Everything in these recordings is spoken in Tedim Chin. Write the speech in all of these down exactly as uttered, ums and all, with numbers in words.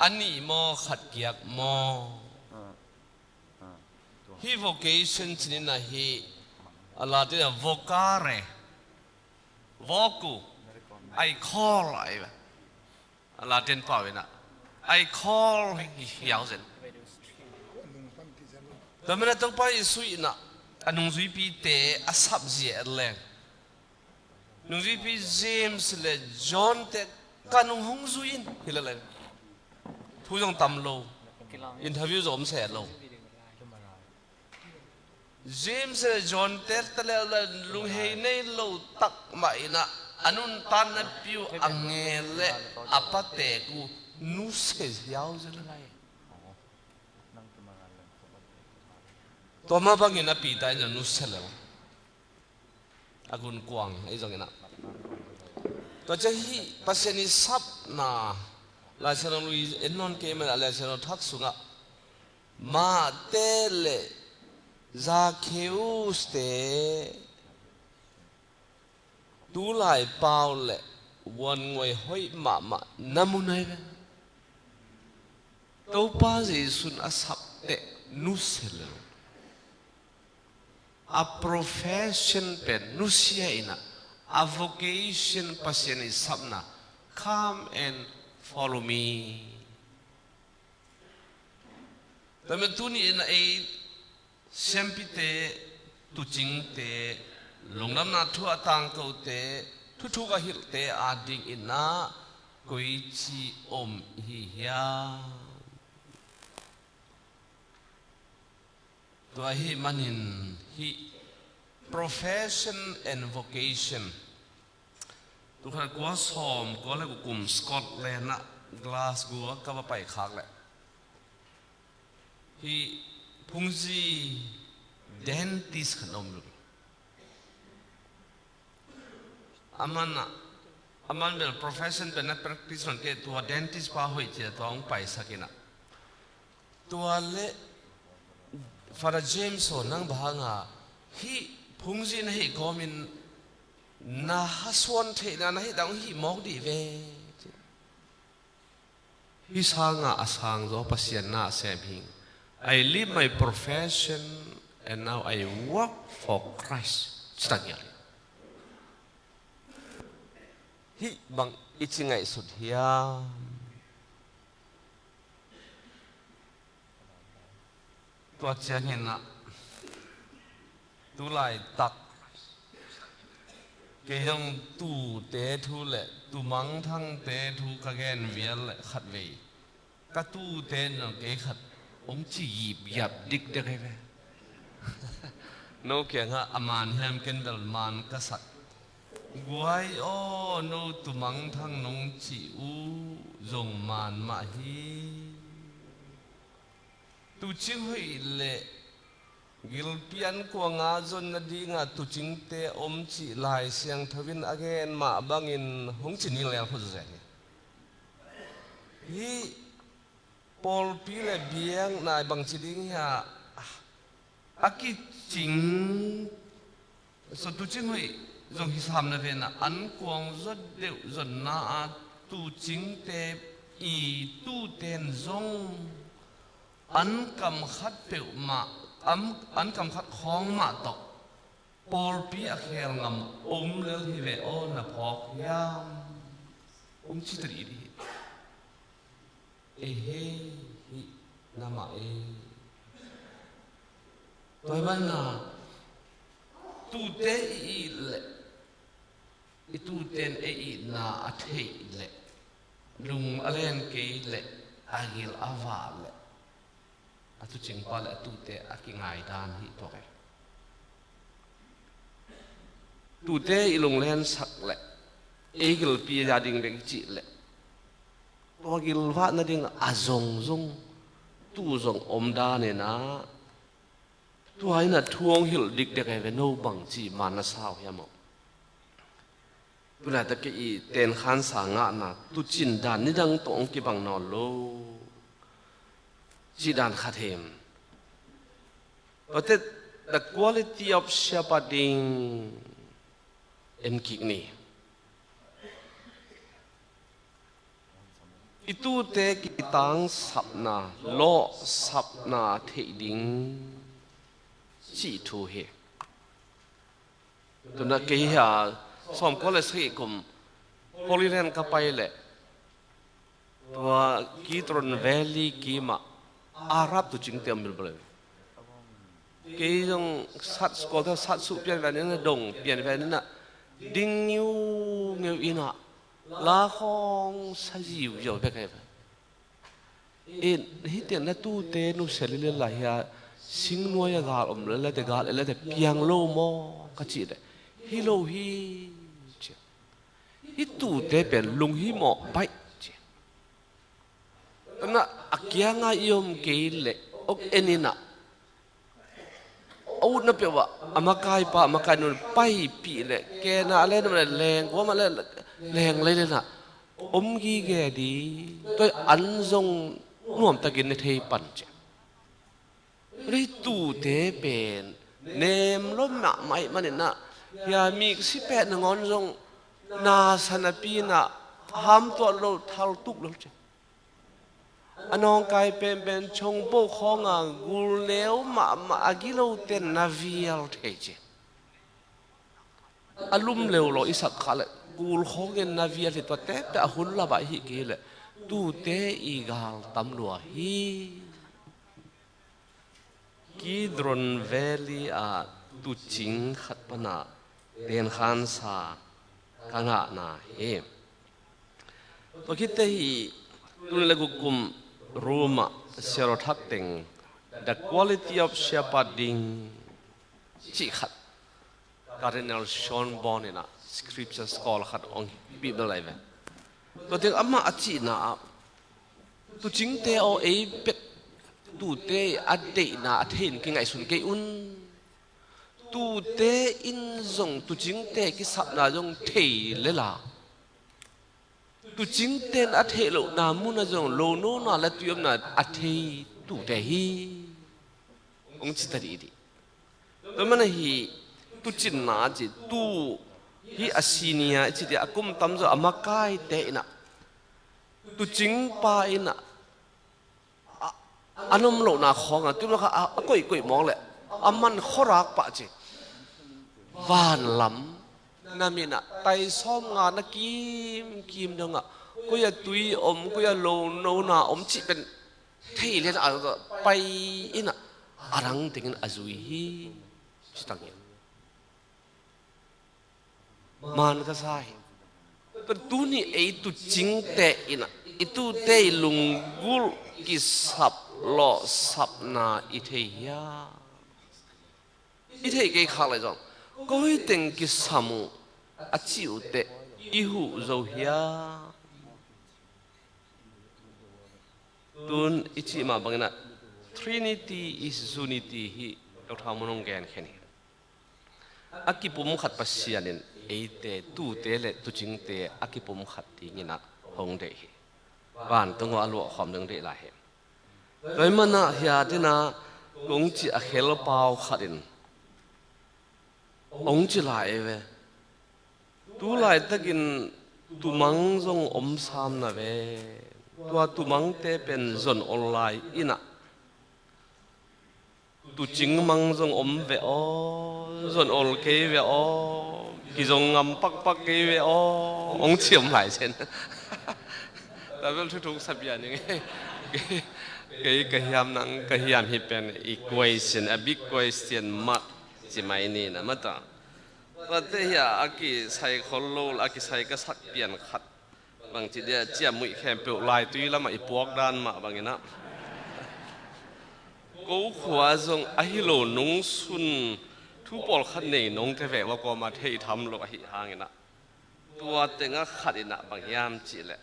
a nih maw, khat kiak maw? Hih vocation cih in ah hih a Latin ah vocare, voku, I call, a Latin pau in ah I call hi, hiau zen. Tua manin ah Topa Jesuh in ah a nungzuipite a sap zia leng, nungzuipi James le John te ka nung hong zui in hi lel leng, thu zong tam lo, interview zong om se lo. James le John te ta le lunghei nei lo tak mah in ah a nuntakna piu a ngel le a patek uh nusia hiau zen lai. Tua mah bangin a Peter in zong nusia lel. A gunkuang ei zong in ah. Tua ciang hih Pasian i sapna Lai Siangtho lui en nawn kei mah in ah, Lai Siangtho thak sungah Mate le Zakheus te tulai pau le vuannguai hoih mahmah na mu nai ve. Topa Jesuh in a sap teh nusia lel. A profession pen nusia in ah, a vocation, Pasian i sapna, "Come and follow me." Tua manin tuni in ah ei siampite, tuucingte, lungdamna thu a tangkote, thuthuk a hilhte ading in ah koici om i hi hiam? Tua ahih manin hih profession and vocation, tul khat kua sawm kua le kua kum Scotland ah, Glasgow ah ka va pai khak leh, hih phungzi dentist khat om lo. Aman ah, aman bel profession pen a practice nawn kei, tua dentist pa hoih ci-a tua hong paisak in ah. Tua leh, "Father James aw, nang bang hang a hih phungzi na hih kawmin na hasuan theihna na hih dan hong hih mawk dih ve?" Hih sangah a sangzaw Pasian na a sem hing. "I leave my profession and now I work for Christ," ci ta ngial hi. Hih bang i ci ngaihsut hiam? Tua ciangin ah, tu laitak kei zong tuute thu le tuu mangthangte thu ka gen vial le khatvei ka tuute in zong kei khat hong ci yipyap dikdek hi ve. No kiangah a man hiam, ken bel man ka sak. "Guai aw, no tuu mangthang nong cih uh zong man mah hi." Tuucing hoih le gilpi ankuang a zon nadinga tuucingte om cih Lai Siangtho in a gen mah bangin hong ci ni lel khutzet hi. Hih pawlpi le biakna bangci ding hiam, a kicing, so tuucing hoih zong hi sam na ve na, ankuang zot deuh zonna a tuucingte i tuute in zong an kam khat peuhmah, an, an kam khat khawng mah tawh pawlpi a khel ngam om lel hi ve aw, na phawk hiam? Hong ci ta dih dih hi. Ehe, hih na mah e. Tua hi manin ah, tuute i it leh, i tuute in ei itna a theih leh, lung a len kei leh, a gil a vak leh, a tuucingpa le a tuute a kingai dan hi tuak e. Tuute i lunglensak leh, ei gilpi a ding bek i cih leh, tua gilvah nading a zong zong, tuu zong om dan in ah, tua in ah thu hong hilh dikdek hi ve, no bangci man na sa uh hiam aw? Tulaitak i tenkhansa ngahna, tuucin dan nidang tawh hong kibang nawn lo cih dan khat hi. Tuate, the quality of shepherding, en kik ni. I tuute kitangsapna, lawhsapna theih ding cih thu hi. Tuna kei hi a, sawmkua le sagih kum Holy Land ka pai leh tua Kidron Valley kimah Arab tuucingte om bilbal. Kei zong sat skual tawh sat suh pian ven in a, dong pian ven in a, ding ngiungeu in a, la khawng sa ziuziau bek ahi ve. In hihte na tuute nusia lel lai hi a, singnuai a gal om lel leh te, gal et leh te piang lo maw ka cih leh, hi lo hi ci. Hih tuute pen lunghimawh baih ci. Tuna a kianga i om kei leh ok en in a, a utna peuh ah a makaipa, a makainu paipih leh, kena le nam le leng, kuamah le leng lei lena om gige ding, tua an zong nuamtakin ne thei pan ci. Hih tuute pen nem lo mahmah ahih manin a, hia miksi pet nangawn zong nasa napi in a, hamtuah lo, thaltuk lo ci. A nawngkai penpen chongpo khawnga gulneu mahmah a gilote na vial thei ci. A lum leu lo i sak kha leh gul khawngin na vial hi, tuate pia a hun lamah i hih kei leh tuute i gal tam lua hi. Kidron Valley ah tuucing khat pana tenkhansa ka ngahna hi. Tua khitte hi, tuni le guk kum Rome ah siarawthak teng The Quality of Shepherding cih khat Cardinal Schönborn in a, scripture scholar khat hong hih bel lai ve. Tua teng amah a cihna ah, tuucingte aw, ei bek tuute a deihna a thei in kingaihsun kei un. Tuute in zong tuucingte kisapna zong thei lel a, tuucingte in a theih lohna munah zong lonona le tui omna a thei tuute hi, hong ci ta dihdih. Tua mana hi, tuucinna a ci, tuu hi a senior i ci dia, a kum tamzaw a makaite in a, tuucingpa in a, a, a nom lohna khawngah tui mah kha a, a koihkoih mawk leh a man khuarak pah ci. Vanlam na min ah tai sawmnga na kimkim dongah koi-ah tui om, koi-ah lonona om cih pen thei lian a, pai in a, a rang tengin a zui hi. Ci tang hi. Man ka sa hi. Tuni ei tuucingte in a, i tuute i lunggulh kisap lawhsapna i thei hia? I theih kei khak leh zong koi teng kisam uh a cih uh teh i huh zo hia? Tun i cih mah bangin a, Trinity is unity hi Doctor Mun hong genkhen hi. A kipumkhat Pasian in eite tuute le tuucingte a kipumkhat dingin a hong deih hi. Vantung aw a luahkhawm ding deih lai hi. Tua ahih manin a hiatin a kong cih a khelpau khat in hong ci lai ve. Tu laitakin tumang zong om sam na ve. Tua tumangte pen zon ol lai in a, tuucing mang zong om ve aw, zon ol kei ve aw, kizong ngam pakpak kei ve aw, hong ci om lai sen. Tua bel thuthuk sa bia ning. Kei ka hiam, nang ka hiam hi pen i question, a big question mah ci mai ni na mata. Tuate hi a, a kisai khol lo, a kisai ka sak pian khat bang ci dia, ciamnuih khempeuh laitui lamah i puak dan mah bangin a, ko khua zong ahi lo nungsun thu pawlkhat nei nong te ve ua, kuamah thei tham lo ahih hangin a, tua tengah khat in a bang hiam cih leh,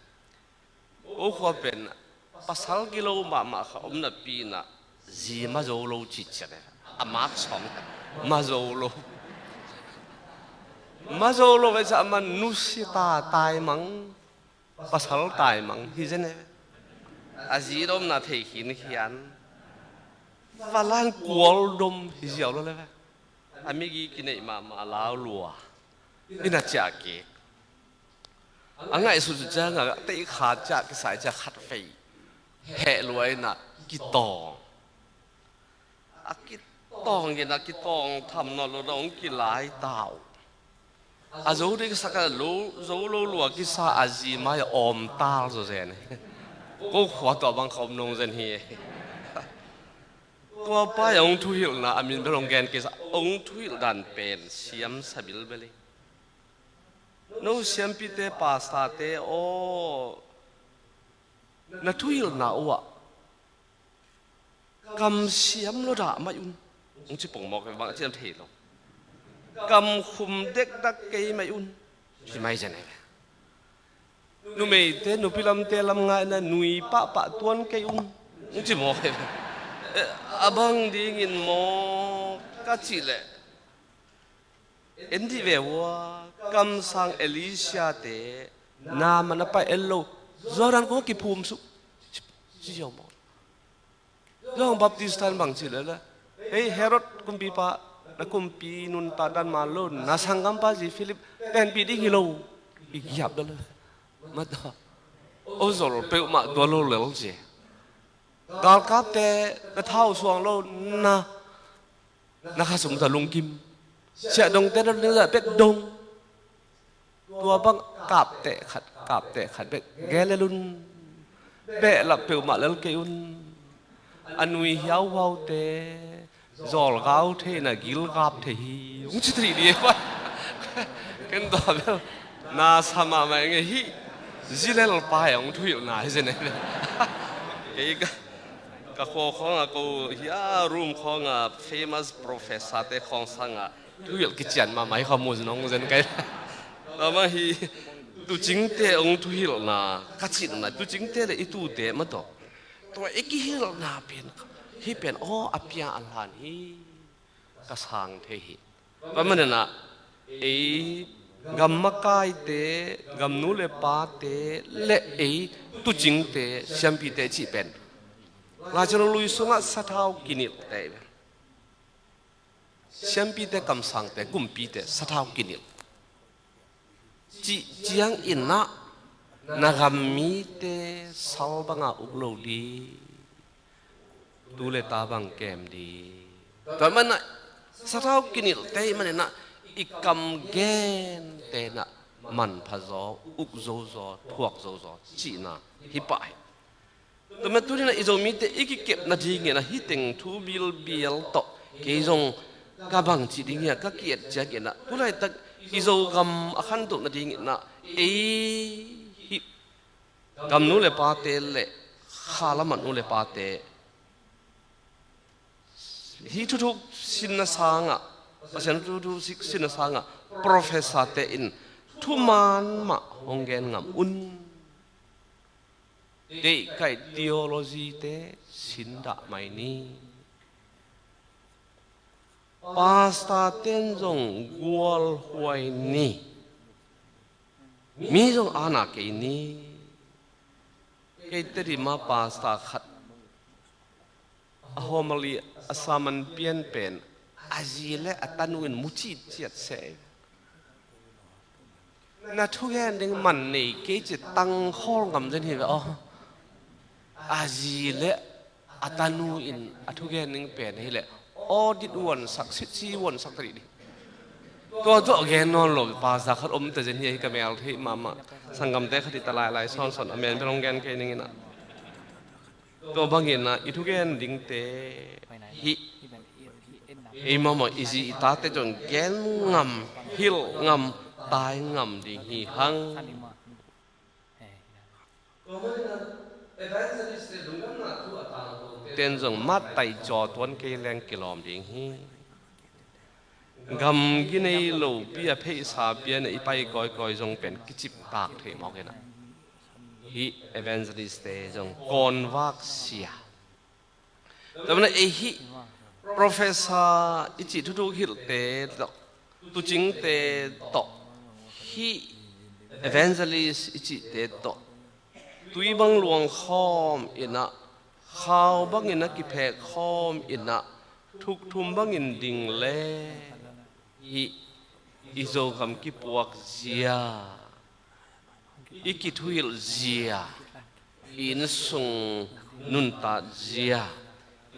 ko khua pen pasal gilo mahmah kha om napi in a, zi ma zo lo cih ciat e. A mak sawm kha ma zo lo. Ma zo lo ve ca, a man nusia ta taimang, pasal taimang hi zen e. A zi dawmna thei khinkhian, falan kual dom hi ziau lo le ve. A migi kineih mahmah, a lau lua, in a ciah kik. A ngaihsut ciangah teih khat ciah kisai ciah khat vei heh lua inah kitawng. A kitawng inah kitawng tham nawn lo dong kilai tau. A zo dei ka sak a lo zo lo lua kisa a zi mai a awm tal zaw zen. Ko khua tua bang ka om nong zen hi. Tua pa i hong thuhilhna a min bel hong gen kisa hong thuhilh dan pen siam sabil bel hi. No siampite pastorte aw, na thuhilhna uh ah kam siam lo dah mai un. Hong ci pongmawk bang a ciam thei lo. Kam khum dekdak kei mai un. Ci mai zen e. Numeite nupi lamte lam ngaina nui pahpah tuan kei un. Hong ci mawk e. A bang dingin maw ka cih leh, en dih ve ua, kamsang Elisha te na man a pai en lo, Jordan kung kiphum suh. Ci ziau maw. Johan Baptista in bang ci lele, hei Herod kumpipa, na kumpi nuntak dan man lo, na sanggampa zi Philip tenpih ding hi lo. I giap lele. Mata o zol peuhmah tua lo lel ci. Galkapte na thau suang lo na, na khasum ta lungkim. Siahdongte na ding zah pek dong. Tua bang kapteh khat kapteh khat bek gelel un. Behlap peuhmah lel kei un. A nui hiauhuaute zawlgau thei na gilgap thei hi. Hong ci thei dih e. Ken tua bel na sa mahmah ing e. Hih zilel pa e hong thuhilhna hi zen e. Kei ka, ka khua khawngah ko hia room khawngah famous professorte khawng sangah thuhilh kician mahmah hi kha mu zen hong zen kai. Tua mah hi tucingte hong thuhilhna ka cihna tucingte le i tute mah tawh tua i kihilhna pen hih pen aw a pia a hlan hi. Ka sang thei hi. Tua maninah ei gam makaite, gam nu le pate le ei tucingte, siampite cih pen Lai Siangtho Lui sungah sathau kinilhte, siampite, kamsangte, kumpite sathau kinilh cih cianginah na gam mite sal banga uk lo ding, tu le ta bang kem ding. Tua manah sathau kinilhte i maninah i kam gentenah manpha zaw, uk zo zaw, thuak zo zaw cihna hi pah hi. Tua mah tuninah i Zomite i kikep nadinginah hih teng thu bilbial tawh kei zong ka bang cih ding hiam ka ki-et cianginah tulaitak i Zogam a khantoh nadinginah ei hih gam nu le pate le khalam ah nu le pate hih thuthuk sinna sangah, Pasian thuthuk sinna sangah professorte in thuman mah hong gen ngam un. Deihkaih theologyte sindah mai ni. Pastorten zong gualhuai ni. Mi zong ana kei ni. Kei Tedim ah pastor khat a homily a sermon pian pen a zi le a tanu in mu citciat seh. Na thugen ding man nei kei ci tangkhawl ngam zen hi ve aw. A zi le a tanu in a thugen ding pen hi leh audit wonsak, sitsi wonsak ta dih ding. Tua zawh gen nawn lo pastor khat om ta zen hi, hi ka mel theih mahmah. Sanggamte khat hi ta lailai sawnsawn a men bel hong gen kei ning inah. Tua bangin ah i thugen dingte hih ei mahmah i zi i tate zong gen ngam, hilh ngam, tai ngam ding hi hang. Ten zong mattai caw tuan kei leng kilawm ding hi. Gam ginei lopi a pheisa pian a i pai kawikawi zong pen kicip tak thei mawk inah hih evangelistte zong kawnvak sia. Tua manin ei hih professor i cih thuthuk hilhte tawh, tucingte tawh, hih evangelist i cihte tawh tui bang luang khawm inah, khau bangin a kiphek khawm inah, thukthum bangin ding le hih i Zogam kipuak zia i kithuhilh zia, i innsung nuntat zia,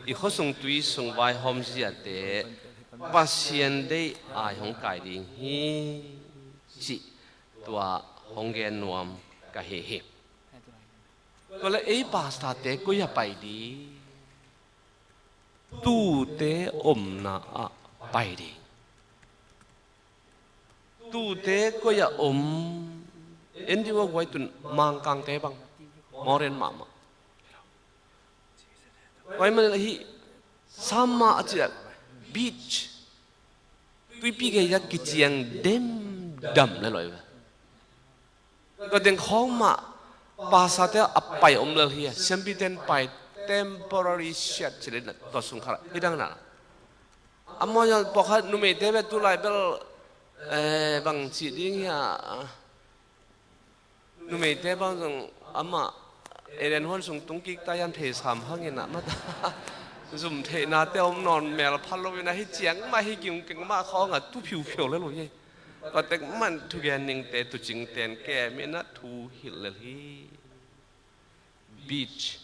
i khuasung tuisung vaihawm ziate Pasian deih ai hong kai ding hi, cih tua hong gen nuam ka hi hi. Tua le ei pastorte koi a pai ding? Tuute omna ah pai ding. Tuute koi a om? Andy Warhol tun Mangkangte bang mawren mahmah. Tua ahih manin ahi, sama a ciah beach, tuipi gei a kiciang demdam le loi ve. Tua teng khawng mah pastorte a pai om lel hi a, siampite in pai, temporary shed ci le na, tua sung khat hi dang na. A maw zong pawlkhat numeite bel tulai bel, eh, bang ci ding hi a, numeite bang zong amah Eden huan sung tung kik ta, yan thei sam hangin a mata zum theihnate om nawn mel pha lo in a, hi ciang mah hi, kiung keng mah khawng a tu phiuphiu le lo hi. Tua tek man thugen ningte, tucingte in kem in a thu hilh lel hi. Beach,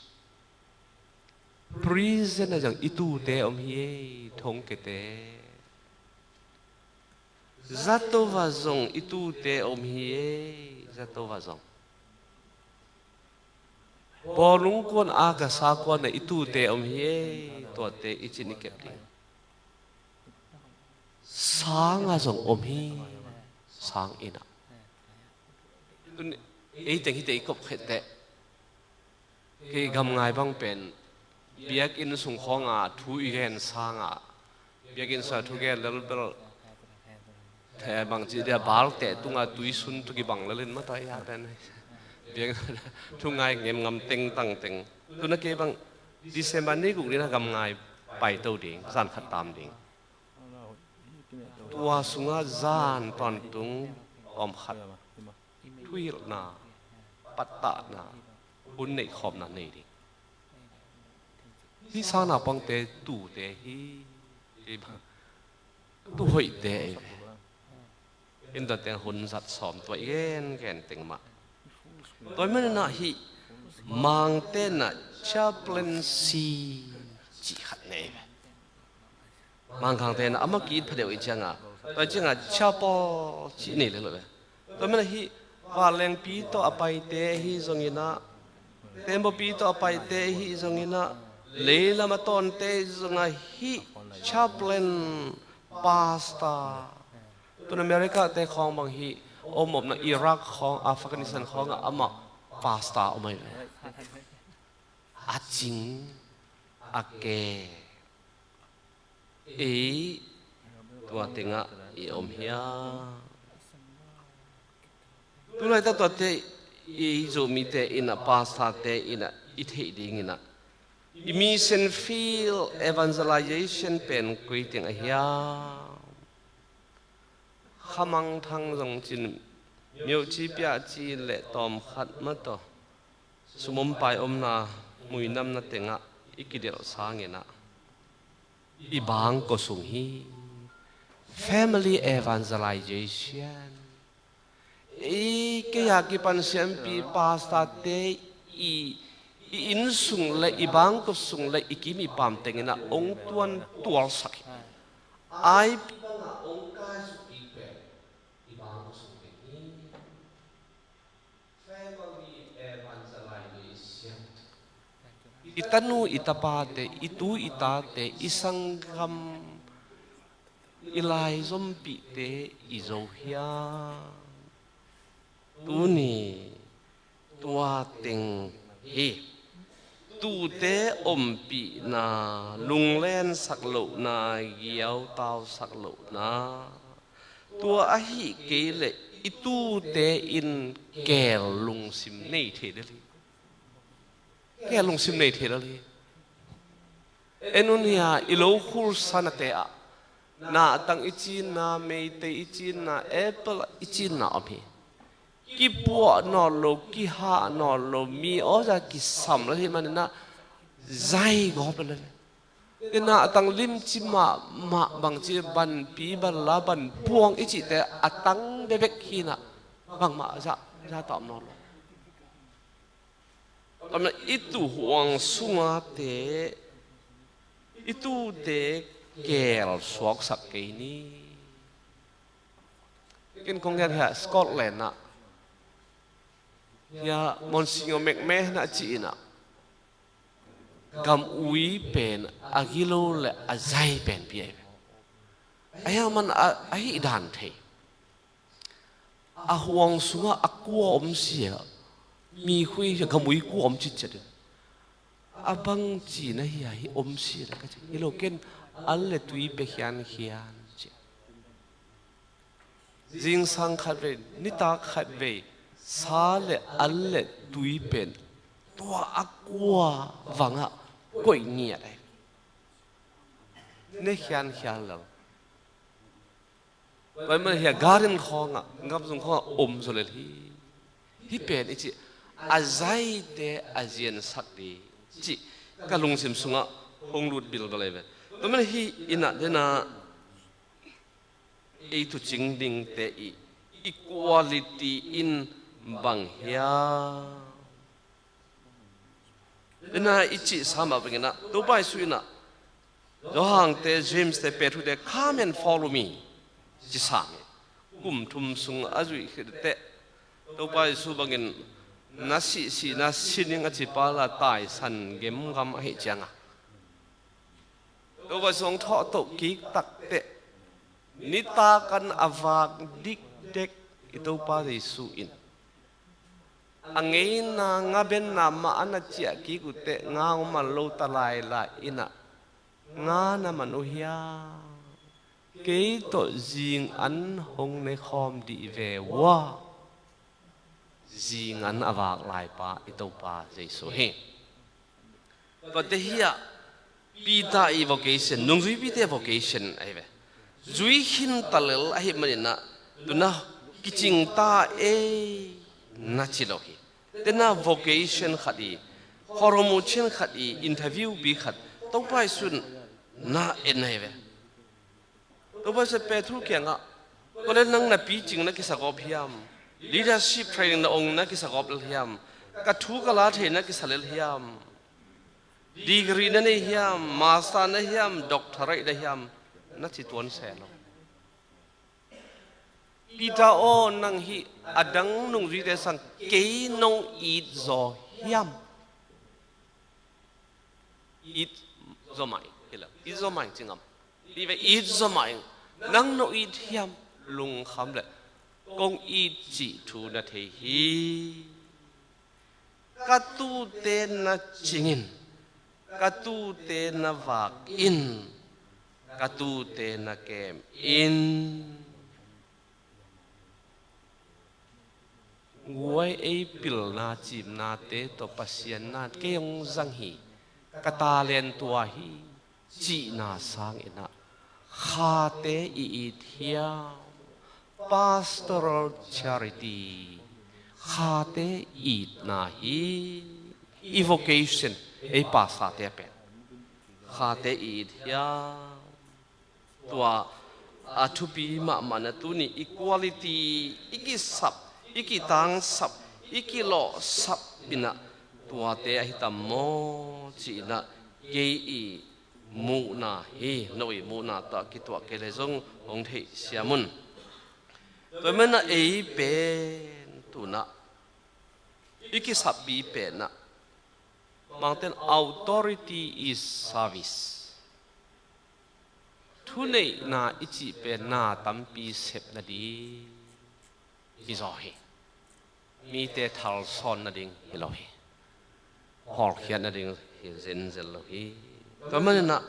prison a zong i tuute om hi ei, thongkiate. Zato va zong i tuute om hi ei, zato va zong. Bawlung kuan a ka sa kuan a i tuute om hi ei, tuate i cin i kep ding. Sang a zong om hi, sang inn ah. Tun ei teng hite i kop khete. Kei gamngai bang pen biakinn sung khawng a thu i gen sang a, biakinn sung a thu gen lel bel, the bang ci dia, balte tung a tuisun tu kibang lel in mata i a pen. Biak thu ngai ngem ngam teng tang teng. Tun a kei bang December ni guk ni na gamngai paito ding, zan khat tam ding. Tua sungah zan tawntung tawm khat thuhilhna, pattahna, hun neihkhawmna nei ding. Hih sang naupangte tuute hi. Tu hoihte ei ve. In tua teng hun zat sawm tua i gen gen teng mah. Tua i manin ah hih Mangte in ah chaplaincy cih khat nei ve. Mangkangte in ah amah ki-it phadeuh i ciangah, tua i ciangah chapel cih nei le lo ve. Tua i manin ah hih vanlengpi tawh a paite ahi zongin ah, tembaw pi tawh a paite ahi zongin ah, leilam a tawnte ahi zongah hih chaplain, pastor, tun America te khawng bang hih om omna Iraq khawng, Afghanistan khawng ah amah pastor om ahi ve. A cing, a ke. Ei tua tengah i om hiam? Tulaitak tuate i Zomite in ah, pastorte in ah i theih dingin ah, i mission field evangelization pen koi teng a hiam? Khamangthang zong cin, myoci piaci le tawmkhat mataw, sum om pai omna, muinamna tengah i kidelh sangin ah, i bangkua sung hi. Family evangelization. Ei, kei a kipan siampi pastorte i, i inn sung le i bangkua sung le i kim i pam tengin ah ong tuan tualsak hi. Ai pi bangah ong kaisuk i pen i bangkua sung teng hi. Family evangelization. I tanu i tapate, i tu i tate, i sanggam, i laizompihte i zo hiam? Tuni tua teng hi. Tuute ompihna, lunglengsak lohna, giautausak lohna, tua ahih kei leh i tuute in keel lungsim nei thei lel hi. Keel lungsim nei thei lel hi. En un hia, i lo khulsanate ah nahtang i cinna, meitei i cinna, apple i cinna om hi. Kipuah nawn lo, kihah nawn lo, mi awza kisam lo hi manin ah zai gawp lo le. Nahtang limci mahmah, bangci banpi, banla, banpuang i cihte a tang bekbek hi in ah bangmah za, za tawm nawn lo. Tua manin i tuhuang sungate, i tute kel suaksak kei ni. Ken kong gen hi a, Scotland ah, ya, Monsignor McMahon a ci-in ah, gam ui pen a gilo le a zai pen pi ai ve. A hiang man a, a hih dan thei. A huang sungah a kua om si a, mi khui a gam ui kua om citciat in, a bang ci na hi a, hi om si a ka ci. Hi lo, ken al le tui pia khiankhian ci. Zingsang khat vei, nitak khat vei, sa le al le tui pen tua a kua vangah koih ngiat ai. Ne khiankhian lo. Tua ahih manin hi a, garden khawngah, gamzung khawngah om zaw lel hi. Hi pen i cih a zaite a ziansak ding cih ka lungsim sungah hong lut bilbel ai ve. Tua manin hih in ah, den ah, ei tuucing dingte i, i quality in bang hiam? Den ah i cihsa mah bangin ah, Topa Jesu in ah, Johan te, James te, Peter te, "Come and follow me," ci sa hi. Kum thum sung a zuih khit teh, Topa Jesu bangin, "Na sih sihna si ning," a ci pa la, taisan gemgam ahih ciangah, Topa Jesu hong thawh toh kik tak teh, nitak an a vak dikdek i Topa Jesu in, a ngeina ngabenna mah a na ciah kik uh teh, nga hong man lo ta lailai in ah, nga na man uh hiam? Kei tawh zing an hong ne khawm dih ve ua. Zing an a vak lai pa i Topa Jesu hi. Tuate hi a, Peter i vocation, nungzuipite vocation ahi ve. Zui khin ta lel ahih manin ah, tu-in ah kicing ta ei, na ci lo hi. Den ah vocation khat i, khuaromu cin khat i, interview pi khat, Topa Jesu in na en ahi ve. Topa Jesu in Peter kiangah, "Tua leh nang na picing na kisagawp hiam? Leadership training na ong na kisagawp lel hiam? Ka thu ka la thei na kisa lel hiam? Degree na nei hiam? Master na hiam? Doctorate na hiam?" na ci tuan se lo. "Peter aw, nang hih a dang nungzuite sang kei nong it zaw hiam?" It zaw mah ing, hi lo. It zaw mah ing ci ngam. Hi ve, it zaw mah ing. "Nang nong it hiam?" "Lungkham leh kong it cih thu na thei hi. Ka tuute na cing in, ka tuute na vak in, ka tuute na kem in." Guai ei pilna cimnate tawh Pasian na kei hong zang hi, ka talent tua hi cihna sangin ah, khate i it hiam? Pastoral charity, khate itna hi. I vocation, ei pastorte pen khate i it hiam? Tua a thupi mahmahna tuni, i quality, i kisap, i kitangsap, i kilawhsap in ah, tuate ahi tam maw ci-in ah, kei i muhna hi. No i muhna tawh a kituak kei leh zong hong theih siam un. Tua manin ah ei pen tu-in ah i kisappi pen ah, Mangten, authority is service. Thuneihna i cih pen na tampi sep nading hi zaw hi. Mite thalsawn nading hi lo hi. Hawlkhiat nading hi zenzen lo hi. Tua manin ah,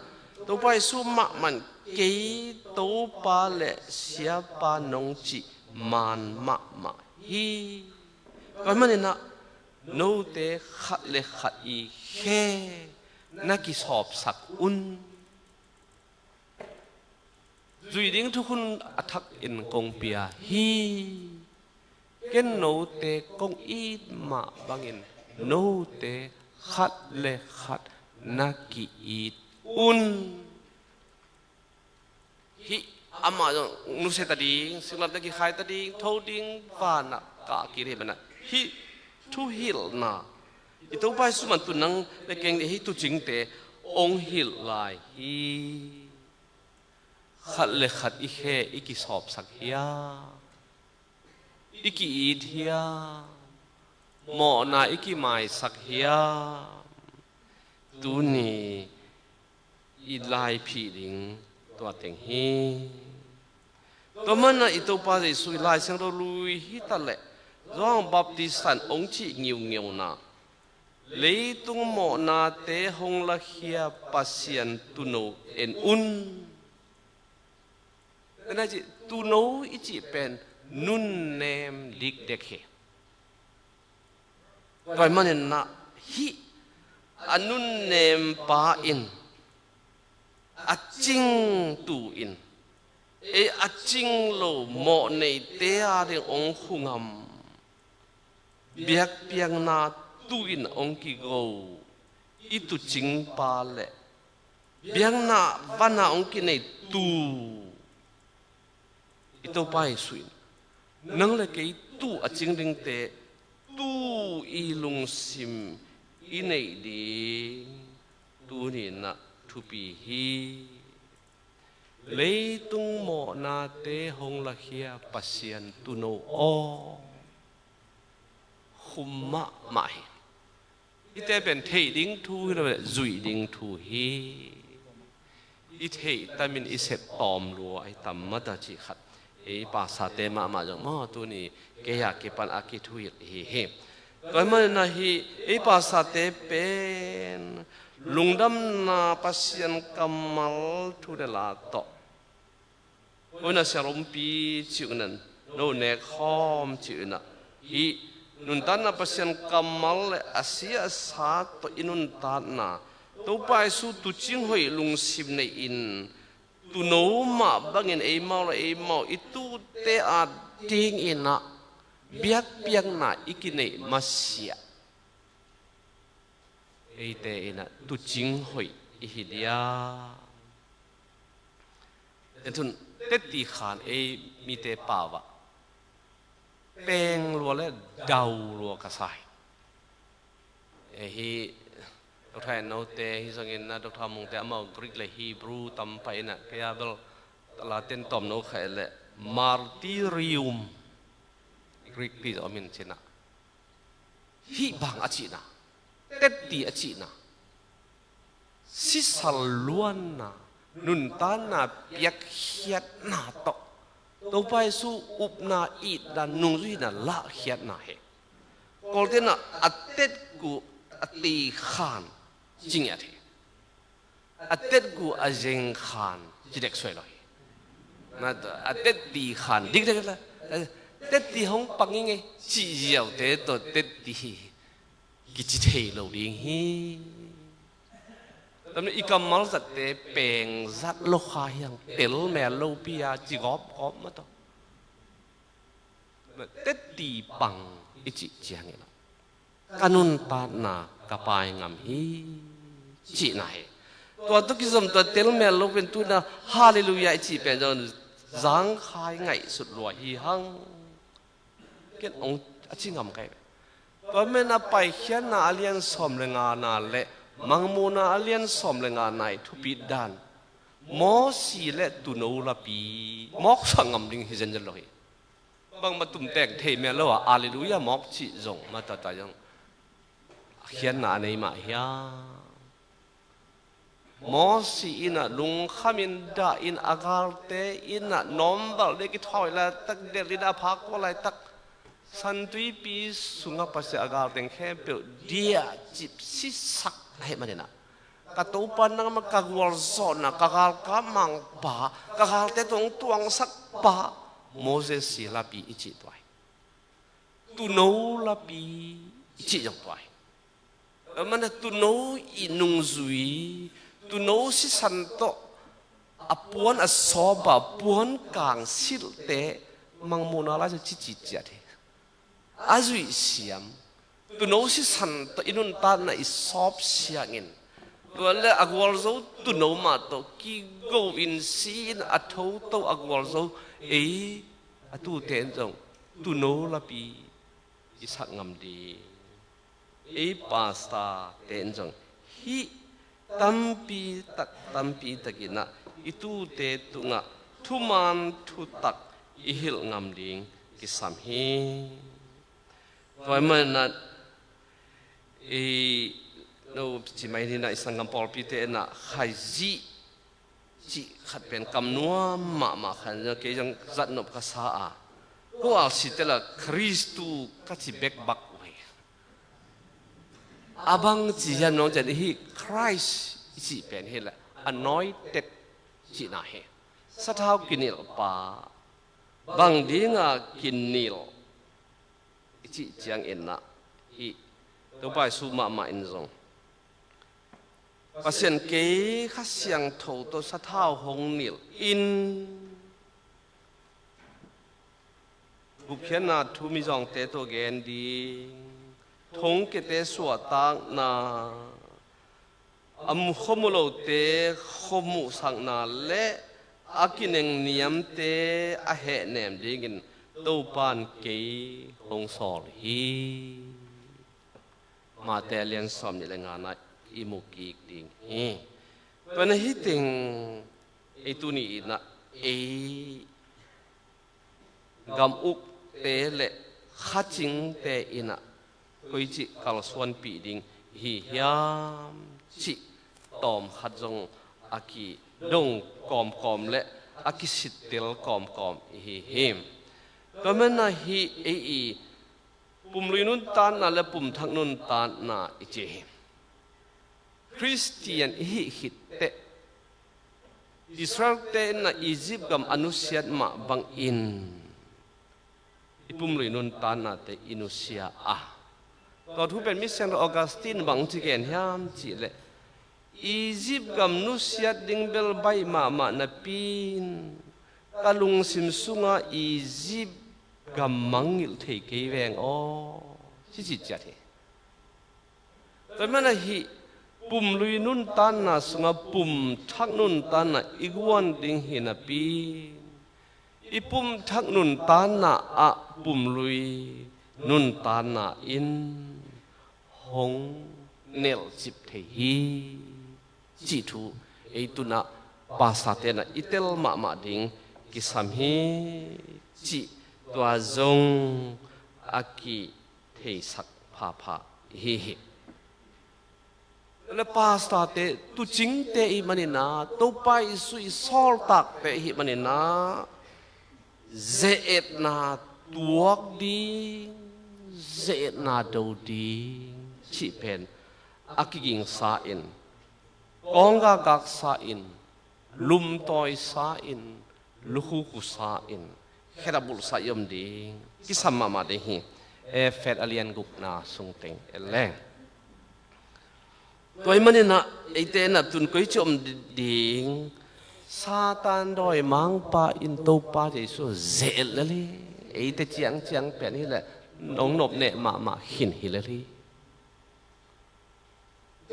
Topa Jesu mahmah in kei Topa le Siapa nong cih man mahmah hi. Tua manin ah, note khat le khat i khe na kisawpsak un. Zuih ding thukhun a thakin kong pia hi. Ken note kong it mah bangin note khat le khat na ki-it un. Hih amah zong nusia ta ding, singlamteh kikhai ta ding, tho ding, vanah kah kik ding hi manin ah, hih thuhilhna I Topa Jesuh mah tun nang le keng hih tuucingte hong hilh lai hi. Khat le khat i khe i kisawpsak hiam? I ki-it hiam? Mawhna i kimaisak hiam? Tuni i laiphih ding tua teng hi. Tua manin i Topa Jesuh i Lai Siangtho lui hi taleh Johan Baptist in hong cih ngiungeu na, leitung mawhnate hong lakhia Pasian tuuno en un. Tua na cih tuuno i cih pen nunnem dikdek hi. Tua ahih manin ah hih a nunnempa in a cingtu in ei a cing lo mawhneite a ding hong khungam biakpiakna tu in hong kigo i tuucingpa le biakna van a hong kinei tu i Topa Jesuh in nang le kei tu a cing dingte tu i lungsim i neih ding tuni in ah thupi hi. Leitung mawhnate hong lakhia Pasian tuuno aw. Khum mahmah hi. Hihte pen theih ding thu hi lo le zuih ding thu hi. I theih tamin i sep tawm lua a i tam mata cih khat ei pastorte mahmah zong maw tuni kei a kipan a kithuhilh hi hi. Tua ahih manin ah hih ei pastorte pen lungdamna Pasian kammal thu le la tawh, oi na sialompi cih uh in ah, no nek khawm cih uh in ah, hih nuntakna Pasian kammal le a si a sa tawh i nuntakna, Topa Jesuh tuucing hoih lungsim nei in, tuuno mah bangin eimau le eimau i tuute a dingin ah biakpiakna i kineih masiah eite in ah tuucing hoih i hi dia. Tun tetti khan ei mite pau ah peng lua le dau lua ka sa hi. Ei hi Doctor Ennote hi zongin ah Doctor Mungte amau Greek le Hebrew tam pah in ah kei a bel Latin tawm no kha le martyrium Greek pi zong min cin ah hih bang a cihna, tetti a cihna, sisal luanna, nuntakna piakkhiatna tawh Topa Jesuh upna itna nungzuihna lahkhiatna hi. Kawlte in ah a tetku a ti khan ci ngiat hi. A tetku a zeng khan ci dek suai lo hi. Na a tetti khan dikdek la, tetti hong pang i ngei cih ziaute tawh tetti hi kici thei lo ding hi. Tua manin i kammal zatte peng zat lo kha hi hang, tel mel lopi a ci gawpgawp mah tawh. Tetti pang i cih ciangin ah ka nuntakna ka pai ngam hi cihna hi. Tua tawh kizom tua tel mel lo pen tu in ah Halleluiah i cih pen zong zangkhai ngaihsut lua hi hang. Ken hong a ci ngam kai. Tua manin ah Paikhiatna a lian sawm le ngana le Mangmuhna a lian sawm le ngana i thupit dan, Mawsi le tuuno lapi mawksak ngam ding hi zenzen lo hi. Bangmah tumteng thei mel lo a Halleluiah mawk cih zong matata zong a khiatna a nei mah hiam? Mawsi in ah lungkham in dah in a galte in ah nawmvalh dek i thawh i laitak, delh in a phak kua laitak, San Tuipi sungah Pasian a galteng khempeuh diahcip sisak ahih manin ah, ka Topa nangmah ka gualzawhna, ka galkap mangpa, ka galte tawh hong tuangsak pa, Moses si lapi i cih tua hi. Tuuno lapi i cih zong tua hi. Amana tuuno i nungzui, tuuno sisan tawh a puan a sawp a puan kang silhte Mangmuhna lai-ah cici ciat hi. A zuih siam, tuuno sisan tawh i nuntakna i sawp siangin, tua le a gualzo tuuno mah tawh kigo in si in a thoto a gualzo ei a tute in zong tuuno lapi i sak ngam ding. ei pastor te in zong hih tampi tak, tampi takin ah i tute tungah thuman thutak i hilh ngam ding kisam hi. Tua ahih manin ah i, no, ci mai ni, na i sanggam pawlpite in ah Khaizih cih khat pen kam nuam mahmah khat, kei zong zat nop ka sa a, ko a si tela Khristu ka ci bek bak uh hi. A bang ci hiam nong cih leh hih Christ i cih pen hi leh anointed cihna hi. Sathau kinilh pa, bang dinga kinilh i cih ciangin ah hih Topa Jesu mahmah in zong Pasian kei Kha Siangtho tawh sathau hong nilh in, gupkhiatna thu mizawngte tawh gen ding, thongkiate suahtakna, a mu, khuamu lote khuamuhsakna le a kinengniamte a hehnem dingin Topa in kei hong sawl hi. Mate a lian sawmnih le ngana i mu kik ding hi. Tua na hi teng ei tuni in ah ei gam ukte le kha cingte in ah koici kalsuanpih ding hi hiam cih tawm khat zong a kidong kawmkawm le a kisittel kawmkawm i hi hi. Tua manin ah hih ei i pumlui nuntakna le pumthak nuntakna i ci hi. Khristian i hih khit teh Israelte in ah Egypt gam a nusiat mah bangin i pumlui nuntaknate i nusia a, tua thu pen misiangtho Augustine bang ci gen hiam cih leh, Egypt gam nusiat ding bel baih mahmah napi in ka lungsim sungah Egypt gam mangngilh thei kei veng aw, ci ci ciat hi. Tua manin ah hih pumlui nuntakna sungah pumthak nuntakna i guan ding hi napi in, i pumthak nuntakna ah pumlui nuntakna in hong nelhcip thei hi cih thu ei tun ah pastorte in ah i tel mahmah ding kisam hi cih tua zong a kitheisak phapha i hi hi. Le pastorte, tuucingte i hih manin ah, Topa Jesu i sawltakte i hih manin ah, ze-etna tuak ding, ze-etna do ding cih pen a kigingsa in, kawnggakgaksa in, lumtawisa in, lukhukusa in, khedap bulhsa i om ding kisam mahmah ding hi. Efesa a lian gukna sung teng en leng. Tua ahih manin ah eite in ah tun koici om di-, ding, Satan dawimangpa in Topa Jesu ze-et lel hi. Eite ciangciang pen hi leh nong nopneh mahmah khin hi lel hi.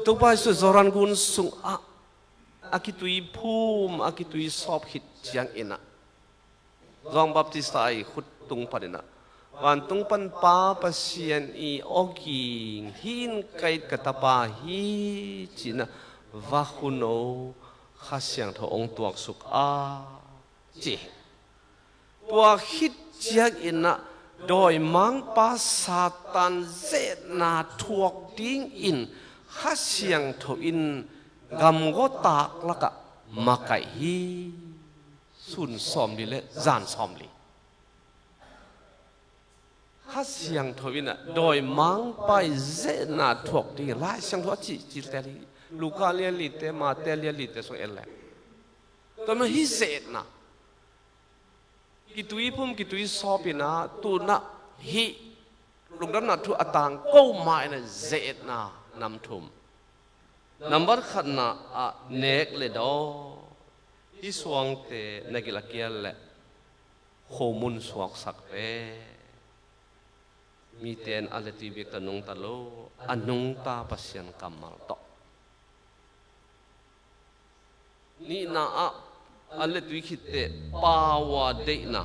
Topa Jesu Jordan gun sungah a kituiphum, a kituisawp khit ciangin ah, Johan Baptista i khut tung panin ah, vantung pan Pa Pasian i awging, hih in ka it ka Tapa hi, ci-in ah, va khuno, Kha Siangtho hong tuaksuk a, ci hi. Tua khit ciangin ah dawimangpa Satan ze-etna thuak dingin Kha Siangtho in gamgawtak lakah makaih hi. Sun sawmli le zan sawmli. Kha Siangtho in ah dawimangpa i ze-etna thuak dingin Lai Siangtho a cihcil tel hi. Luka lian lite, Mate lian lite sung en leng. Tua manin hih ze-etna, kituiphum, kituisawp in ah, tu-in ah hih lungdamna thu a tangko ma-in ah ze-etna nam thum. Nambat khatna ah nek le dawn, hih suangte na gil a kial leh khomun suaksak ve. Mite in a le tui bek tawh nungta lo, a nungta Pasian kammal tawh. Nihna ah a le tui khit teh pau a deihna,